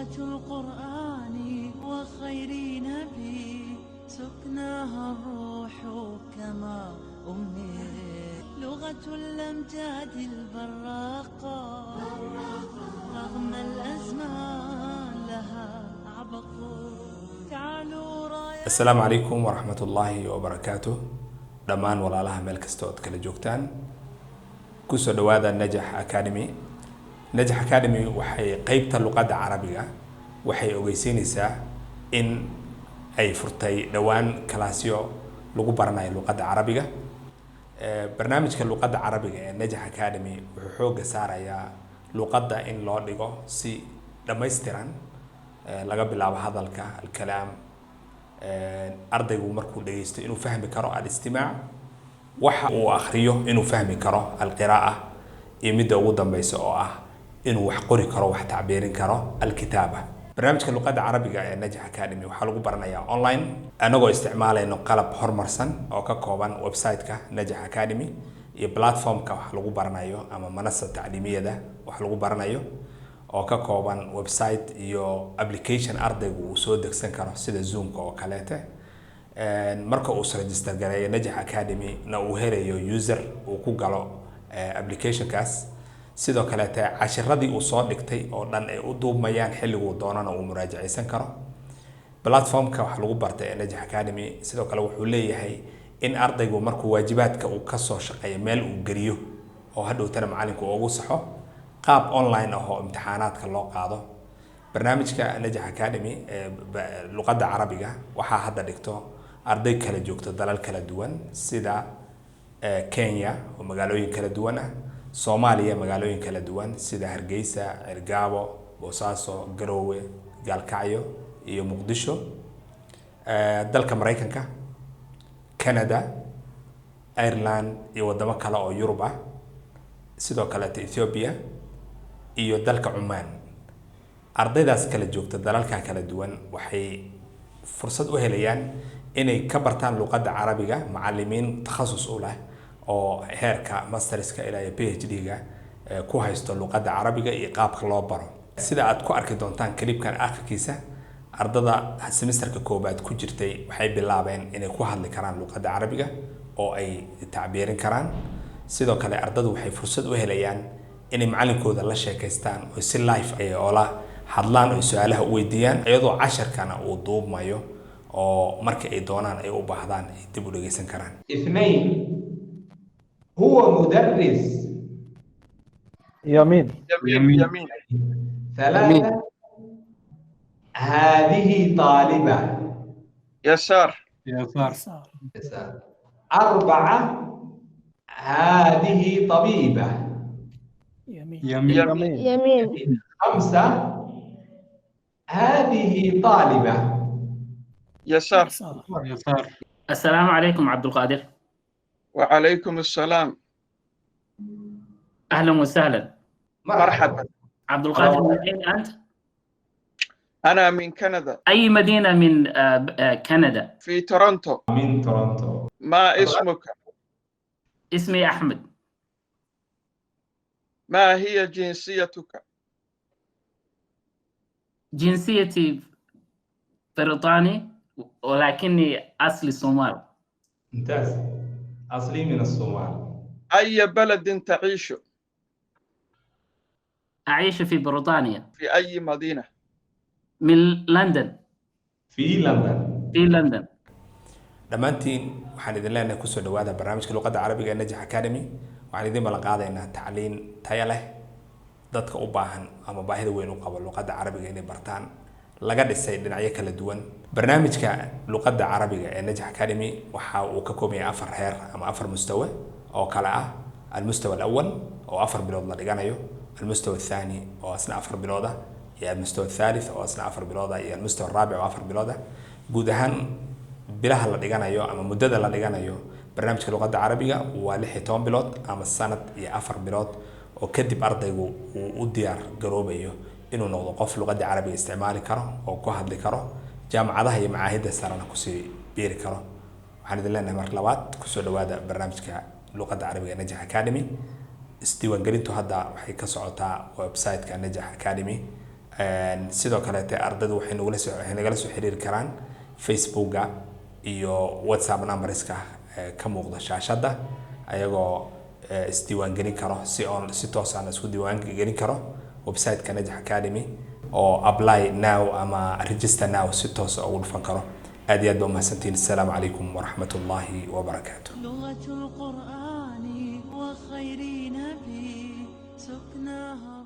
لغة القرآن وخير نبي سكناها الروح كما أمي، لغة الأمجاد البراقة رغم الأزمان لها عبق. تعالوا رايات. Asalaamu calaykum waraxmat ullaahi wabarakaatu. Dhammaan walaalaha meel kasta ood kala joogtaan, kusoo dhawaada Najax Academy. Najax Academy waxay qeybta luqadda Carabiga waxay ogeysiinaysaa in ay furtay dhowaan kalaasyo lagu baranayo luqadda Carabiga. Barnaamijka luqadda Carabiga ee Najax Academy wuxuu xoogga saarayaa luqadda in loo dhigo si dhammaystiran, laga bilaabo hadalka, alkalaam, ardaygu markuu dhegeysto inuu fahmi karo, alistimaac, waxa uu akhriyo inuu fahmi karo, alqiraa'a, iyo midda ugu dambeysa oo ah inuu wax qori karo, wax tacbiirin karo, alkitaaba. Barnaamijka luqadda Carabiga ee Najax Academy waxaa lagu baranayaa online, anagoo isticmaalayno qalab horumarsan oo ka kooban website-ka Najax Academy iyo platformka wax lagu baranayo ama manasa tacliimiyada wax lagu baranayo, oo ka kooban website iyo application ardaygu uu soo degsan karo sida Zoomka oo kaleete. Marka uu register gareeyo Najax Academy na uu helayo user uu ku galo applicationkaas. Sidoo kaleete cashiradii uu soo dhigtay oo dhan ay u duubmayaan, xilliguu doonana uu muraajacaysan karo. Platformka wax lagu bartay ee Najax Academy sidoo kale wuxuu leeyahay in ardaygu markuu waajibaadka uu kasoo shaqeeyo meel uu geliyo oo hadhowtana macalinku ugu saxo, qaab online ah oo imtixaanaadka loo qaado. Barnaamijka Najax Academy ee luqadda Carabiga waxaa hadda dhigto arday kala joogto dalal kala duwan, sida Kenya oo magaalooyin kala duwan ah, Soomaaliya magaalooyin kala duwan sida Hargeysa, Cergaabo, Boosaaso, Garoowe, Gaalkacyo iyo Muqdisho, dalka Maraykanka, Canada, Ireland iyo wadamo kale oo Yurub ah, sidoo kaleeto Ethiopia iyo dalka Cumaan. Ardaydaas kala joogta dalalka kala duwan waxay fursad u helayaan inay ka bartaan luqadda Carabiga macalimiin takhasus u leh oo heerka masterska ilaa iyo PhD-ga ku haysto luqadda Carabiga iyo qaabka loo baro. Sida aad ku arki doontaan clipkan akhirkiisa, ardada semesterka koobaad ku jirtay waxay bilaabeen inay ku hadli karaan luqadda Carabiga oo ay tacbiirin karaan. Sidoo kale ardadu waxay fursad u helayaan inay macalinkooda la sheekaystaan oo si live ay oola hadlaan oo su-aalaha u weydiiyaan, iyadoo casharkana uu duubmayo oo marka ay doonaan ay u baahdaan ay dib u dhegeysan karaan. اثنين، هو مدرس. يمين. يمين، يمين. ثلاثة، هذه طالبة. يسار. يسار. يسار. أربعة، هذه طبيبة. يمين. يمين. يمين. خمسة، هذه طالبة. يسار. يسار. السلام عليكم عبد القادر. وعليكم السلام. اهلا وسهلا. مرحبا. عبد القادر، من اين انت؟ أنا من كندا. اي مدينه من كندا؟ في تورونتو. من تورونتو. ما اسمك؟ اسمي احمد. ما هي جنسيتك؟ جنسيتي بريطاني ولكني اصلي صومال. ممتاز، أصلي من الصومال. أي بلد تعيش؟ اعيش في بريطانيا. في أي مدينة؟ من لندن. في لندن. في لندن. Dhammaantiin waxaan idin leenahay kusoo dhawaada barnaamijka luqadda Carabiga ee Najax Academy. Waxaan idin ballan qaadaynaa tacliin tayo leh, dadka u baahan ama baahida weyn u qabo luqadda Carabiga inay bartaan, laga dhisay dhinacyo kala duwan. Barnaamijka luqadda Carabiga ee Najax Academy waxa uu ka kooban yahay afar heer ama afar mustawe oo kale ah: almustawa alawal oo 4 bilood la dhiganayo, almustawa athani oo asna 4 bilood ah, iyo almustawa athalith oo asna 4 bilood ah, iyo almustawa araabic oo 4 bilood ah. Guud ahaan bilaha la dhiganayo ama muddada la dhiganayo barnaamijka luqadda Carabiga waa 16 bilood ama sanad iyo 4 bilood, oo kadib ardaygu uu u diyaar garoobayo inuu noqdo qof luqadda Carabiga isticmaali karo oo ku hadli karo, jaamacadaha iyo macaahidda sarena kusii biiri karo. Waxaan idin leenahay mar labaad kusoo dhawaada barnaamijka luqadda Carabiga ee Najax Academy. Isdiiwaangelintu hadda waxay ka socotaa website-ka Najax Academy. Sidoo kaleete ardaydu waxay nagala soo xiriiri karaan Facebooka iyo WhatsApp numberska ka muuqda shaashadda, ayagoo isdiiwaangelin karo si on si toos aan isku diiwaangelin karo website-ka Najax Academy oo apply now ama register now si toos ugu dhufan karo. Aad iyo aad baa umahadsantihiin. Asalaamu calaykum waraxmat ullaahi wabarakaatu. لغة القرآن وخير نبي سكناها.